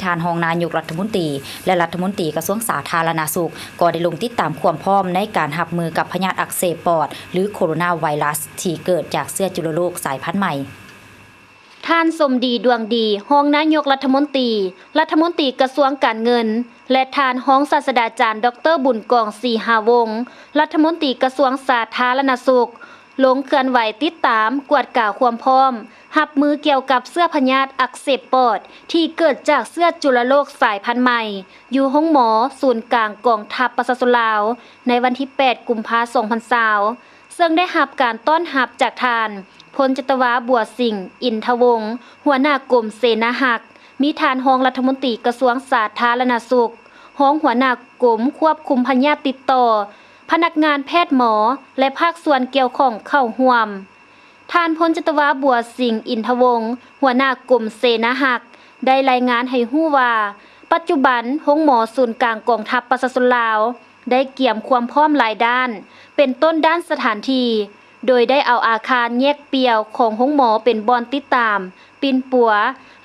ທ່ານຮອງນາຍົກລັດຖະມົນຕີ ແລະ ລັດຖະມົນຕີກະຊວງສາທາລະນະສຸກ ກໍໄດ້ລົງຕິດຕາມຄວາມພ້ອມໃນການຮັບມືກັບພະຍາດອັກເສບປອດ ຫຼື ໂຄໂຣນາໄວຣັສ ທີ່ເກີດຈາກເຊື້ອຈຸລະໂລກສາຍພັນໃໝ່. ທ່ານ ສົມດີ ດວງດີ ຮອງນາຍົກລັດຖະມົນຕີ, ລັດຖະມົນຕີກະຊວງການເງິນ ແລະ ທ່ານຮອງສາດສະດາຈານ ດອກເຕີ ບຸນກອງ ສີຫາວົງ ລັດຖະມົນຕີກະຊວງສາທາລະນະສຸກ ລົງເຄື່ອນໄຫວຕິດຕາມກວດກາຄວາມພ້ອມຮັບມືກ່ຽວກັບເຊື້ອພະຍາດອັກເສບປອດ ທີ່ເກີດຈາກເຊື້ອຈຸລະໂລກສາຍພັນໃໝ່ ຢູ່ໂຮງໝໍສູນກາງກອງທັບປະຊາຊົນລາວ ໃນວັນທີແປດ ກຸມພາ ສອງພັນຊາວ ເຊິ່ງໄດ້ຮັບການຕ້ອນຮັບຈາກທ່ານ ພົນຈັດຕະວາ ບົວສິງ ອິນທະວົງ ຫົວໜ້າກົມເສນາຮັກ, ມີທ່ານຮອງລັດຖະມົນຕີກະຊວງສາທາລະນະສຸກ, ຮອງຫົວໜ້າກົມຄວບຄຸມພະຍາດຕິດຕໍ່, ພະນັກງານແພດໝໍ ແລະ ພາກສ່ວນກ່ຽວຂ້ອງເຂົ້າຮ່ວມ. ທ່ານພົນຈັດຕະວາ ບົວສິງ ອິນທະວົງ ຫົວໜ້າກົມເສນາຮັກ ໄດ້ລາຍງານໃຫ້ຮູ້ວ່າ ປັດຈຸບັນໂຮງໝໍສູນກາງກອງທັບປະຊາຊົນລາວ ໄດ້ກຽມຄວາມພ້ອມຫຼາຍດ້ານ ເປັນຕົ້ນດ້ານສະຖານທີ່ ໂດຍໄດ້ເອົາອາຄານແຍກປ່ຽວຂອງໂຮງໝໍເປັນບ່ອນຕິດຕາມ, ປິ່ນປົວ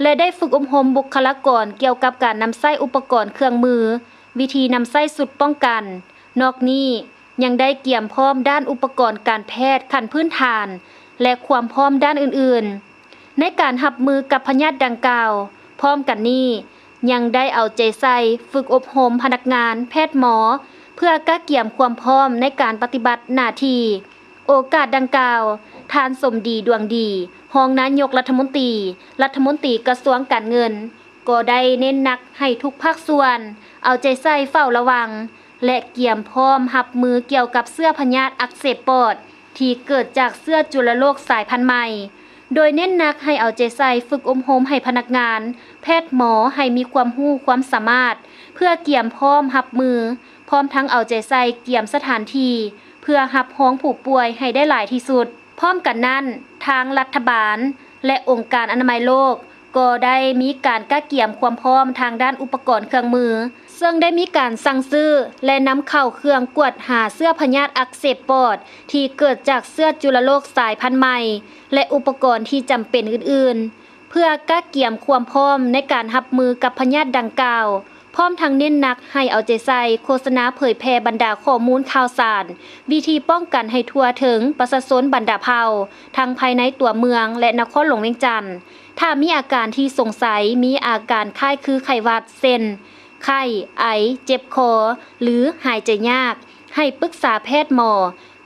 ແລະ ໄດ້ຝຶກອົບຮົມບຸກຄະລາກອນກ່ຽວກັບການນຳໃຊ້ອຸປະກອນເຄື່ອງມື, ວິທີນຳໃຊ້ຊຸດປ້ອງກັນ. ນອກນີ້ ຍັງໄດ້ກຽມພ້ອມດ້ານອຸປະກອນການແພດຂັ້ນພື້ນຖານ ແລະ ຄວາມພ້ອມດ້ານອື່ນໆ ໃນການຮັບມືກັບພະຍາດດັ່ງກ່າວ. ພ້ອມກັນນີ້ ຍັງໄດ້ເອົາໃຈໃສ່ຝຶກອົບຮົມພະນັກງານແພດໝໍ ເພື່ອກະກຽມຄວາມພ້ອມໃນການປະຕິບັດໜ້າທີ່. ໂອກາດດັ່ງກ່າວ, ທ່ານ ສົມດີ ດວງດີ ຮອງນາຍົກລັດຖະມົນຕີ, ລັດຖະມົນຕີກະຊວງການເງິນ ກໍໄດ້ເນັ້ນໜັກໃຫ້ທຸກພາກສ່ວນເອົາໃຈໃສ່ເຝົ້າລະວັງ ແລະ ກຽມພ້ອມຮັບມືກ່ຽວກັບເຊື້ອພະຍາດອັກເສບປອດ ທີ່ເກີດຈາກເຊື້ອຈຸລະໂລກສາຍພັນໃໝ່, ໂດຍເນັ້ນໜັກໃຫ້ເອົາໃຈໃສ່ຝຶກອົບຮົມໃຫ້ພະນັກງານແພດໝໍໃຫ້ມີຄວາມຮູ້ຄວາມສາມາດ ເພື່ອກຽມພ້ອມຮັບມື, ພ້ອມທັງເອົາໃຈໃສ່ກຽມສະຖານທີ່ ເພື່ອຮັບຮອງຜູ້ປ່ວຍໃຫ້ໄດ້ຫຼາຍທີ່ສຸດ. ພ້ອມກັນນັ້ນ, ທາງລັດຖະບານ ແລະ ອົງການອະນາໄມໂລກ ກໍໄດ້ມີການກະກຽມຄວາມພ້ອມທາງດ້ານອຸປະກອນເຄື່ອງມື, ເຊິ່ງໄດ້ມີການສັ່ງຊື້ ແລະ ນຳເຂົ້າເຄື່ອງກວດຫາເຊື້ອພະຍາດອັກເສບປອດ ທີ່ເກີດຈາກເຊື້ອຈຸລະໂລກສາຍພັນໃໝ່ ແລະ ອຸປະກອນທີ່ຈຳເປັນອື່ນໆ ເພື່ອກະກຽມຄວາມພ້ອມໃນການຮັບມືກັບພະຍາດດັ່ງກ່າວ. ພ້ອມທັງເນັ້ນໜັກໃຫ້ເອົາໃຈໃສ່ໂຄສະນາເຜີຍແຜ່ບັນດາຂໍ້ມູນຂ່າວສານ, ວິທີປ້ອງກັນໃຫ້ທົ່ວເຖິງປະຊາຊົນບັນດາເຜົ່າ, ທັງພາຍໃນຕົວເມືອງ ແລະ ນະຄອນຫຼວງວຽງຈັນ. ຖ້າມີອາການທີ່ສົງໄສ, ມີອາການຄ້າຍຄືໄຂ້ຫວັດ ເຊັ່ນ ໄຂ້, ໄອ, ເຈັບຄໍ ຫຼື ຫາຍໃຈຍາກ, ໃຫ້ປຶກສາແພດໝໍ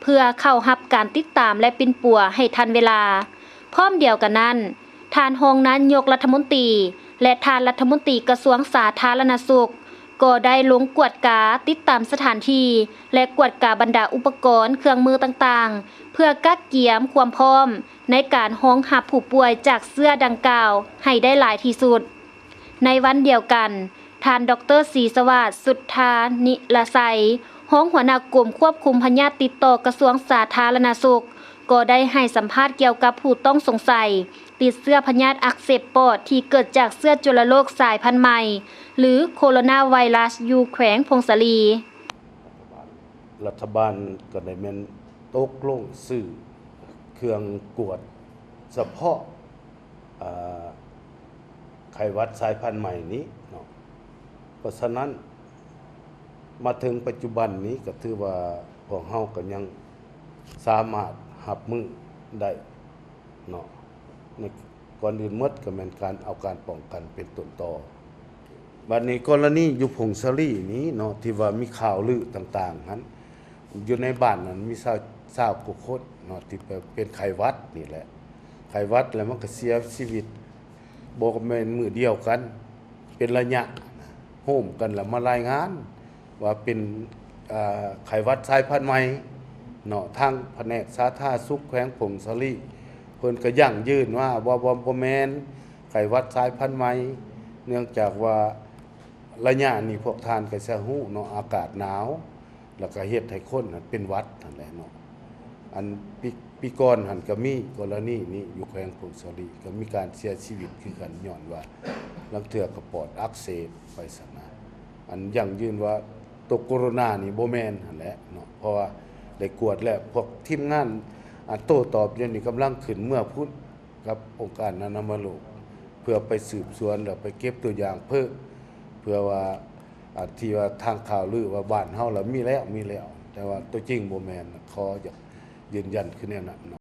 ເພື່ອເຂົ້າຮັບການຕິດຕາມ ແລະ ປິ່ນປົວໃຫ້ທັນເວລາ. ພ້ອມດຽວກັນນັ້ນ, ທ່ານຮອງນາຍົກລັດຖະມົນຕີ ແລະ ທ່ານລັດຖະມົນຕີກະຊວງສາທາລະນະສຸກ ກໍໄດ້ລົງກວດກາຕິດຕາມສະຖານທີ່ ແລະ ກວດກາບັນດາອຸປະກອນເຄື່ອງມືຕ່າງໆ ເພື່ອກະກຽມຄວາມພ້ອມໃນການຮອງຮັບຜູ້ປ່ວຍຈາກເຊື້ອດັ່ງກ່າວໃຫ້ໄດ້ຫຼາຍທີ່ສຸດ. ໃນວັນດຽວກັນ, ທ່ານ ດອກເຕີ ສີສະຫວາດ ສຸດທານິລະໄຊ ຮອງຫົວໜ້າກົມຄວບຄຸມພະຍາດຕິດຕໍ່ກະຊວງສາທາລະນະສຸກ ກໍໄດ້ໃຫ້ສຳພາດກ່ຽວກັບຜູ້ຕ້ອງສົງໄສຕິດເຊື້ອພະຍາດອັກເສບປອດທີ່ເກີດຈາກເຊື້ອຈຸລະໂລກສາຍພັນໃໝ່ ຫຼື ໂຄໂຣນາໄວຣັສ ຢູ່ແຂວງຜົ້ງສາລີ. ລັດຖະບານກໍໄດ້ແມ່ນຕົກລົງຊື້ເຄື່ອງກວດສະເພາະ ອາ ໄຂ້ຫວັດສາຍພັນໃໝ່ນີ້ເນາະ. ເພາະສະນັ້ນ ມາເຖິງປັດຈຸບັນນີ້ກໍຖືວ່າພວກເຮົາກໍຍັງສາມາດຮັບມືໄດ້ເນາະ. ໃນ ກ່ອນອື່ນໝົດກໍແມ່ນການເອົາການປ້ອງກັນເປັນຕົ້ນຕໍ. ບັດນີ້ກໍລະນີຢູ່ຜົ້ງສາລີນີ້ເນາະ ທີ່ວ່າມີຂ່າວລືຕ່າງໆຫັ້ນ ຢູ່ໃນບ້ານນັ້ນມີຊາວ ຊາວກວ່າຄົນເນາະ ທີ່ເປັນໄຂ້ຫວັດນີ້ແຫຼະ. ໄຂ້ຫວັດແລ້ວມັນກໍເສຍຊີວິດ ບໍ່ແມ່ນມື້ດຽວກັນ ເປັນໄລຍະ ໂຮມກັນແລ້ວມາລາຍງານວ່າເປັນ ເອີ ໄຂ້ຫວັດສາຍພັນໃໝ່ເນາະ. ທາງພະແນກສາທາລະນະສຸກແຂວງຜົ້ງສາລີ ເພິ່ນກໍຢັ້ງຢືນວ່າ ບໍ່ ບໍ່ ບໍ່ແມ່ນໄຂ້ຫວັດສາຍພັນໃໝ່ ເນື່ອງຈາກວ່າໄລຍະນີ້ພວກທ່ານກໍຈະຮູ້ເນາະ ອາກາດໜາວ ແລ້ວກໍເຮັດໃຫ້ຄົນຫັ້ນເປັນຫວັດຫັ້ນແຫຼະເນາະ. ອັນປີ ປີກ່ອນຫັ້ນກໍມີກໍລະນີນີ້ຢູ່ແຂວງຜົ້ງສາລີ ກໍມີການເສຍຊີວິດຄືກັນ ຍ້ອນວ່າລາງເທື່ອກໍປອດອັກເສບໄປຊັ້ນນະ. ອັນຢັ້ງຢືນວ່າໂຕໂຄໂຣນານີ້ບໍ່ແມ່ນຫັ້ນແຫຼະເນາະ ເພາະວ່າໄດ້ກວດແລ້ວ ພວກທີມງານ ອັນໂຕ້ຕອບດຽວນີ້ກຳລັງຂຶ້ນເມືອພຸ້ນກັບອົງການອະນາໄມໂລກ ເພື່ອໄປສືບສວນ ແລ້ວໄປເກັບຕົວຢ່າງເພີ່ມ ເພື່ອວ່າ ອັນທີ່ວ່າທາງຂ່າວລືວ່າບ້ານເຮົາລະມີແລ້ວ ມີແລ້ວ ແຕ່ວ່າຕົວຈິງບໍ່ແມ່ນ ຂໍຢາກຢືນຢັນຄືແນວນັ້ນເນາະ.